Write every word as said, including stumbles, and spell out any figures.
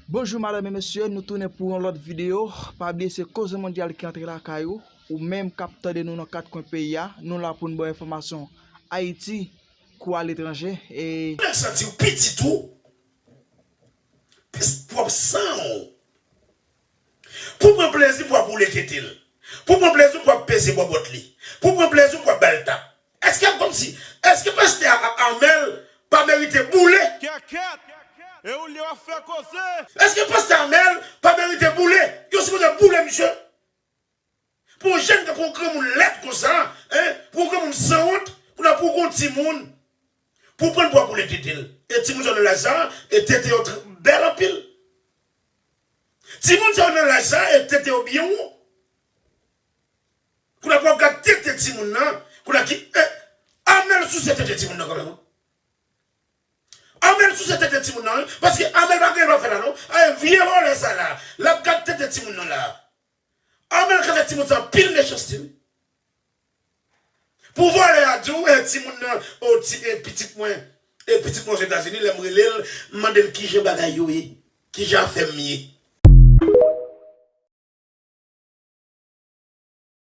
Bonjou madanm e mesye, nou tounen pou yon lòt videyo. Pa bliye se Koze Mondyal ki antre lakay ou. Ou menm k ap tande nou nan kat kwen peyi a, nou la pou n ba w enfòmasyon Ayiti kou aletranje. E nèg santi w pitit ou, pis pwòp san w. Pou pran plezi pou w ap boule tete l. Pou pran plezi pou w ap peze bòbòt li. Pou pran plezi pou w ap ba l tap. Èske kòmsi, èske pastè a, a, Armel pa merite boule? Kèkèt! E ou li w ap fè koze? Èske pastè Armel pa merite boule? Yo sipoze boule misye. Pou yon jèn tankou yon granmoun lèd konsa, en, pou yon granmoun sanwont, pou n ap pran yon timoun, pou pran l pou ap boule tete l. E timoun sa yo nan laj sa, e tete yo tr-, bèl anpil. Timoun sa yo nan laj sa, e tete yo byen wo. Kounye a pou ap gad tete timoun nan, kounye a ki, eh, Armel souse tete timoun nan kanmenm, wi. Armel souse tete timoun nan, wi, paske Armel pa gen dwa fè la, non. Ay, vye vòlè sa la, l ap gad tete timoun nan la. Armel ka fè timoun sa anpil mechanste, wi. Pou vòlè a di w, eh, timoun nan, o, ti, eh, pitit mwen, eh, pitit mwen Ozetazini, lè m rele l, m mande l kijan bagay yo ye, kijan afè m ye.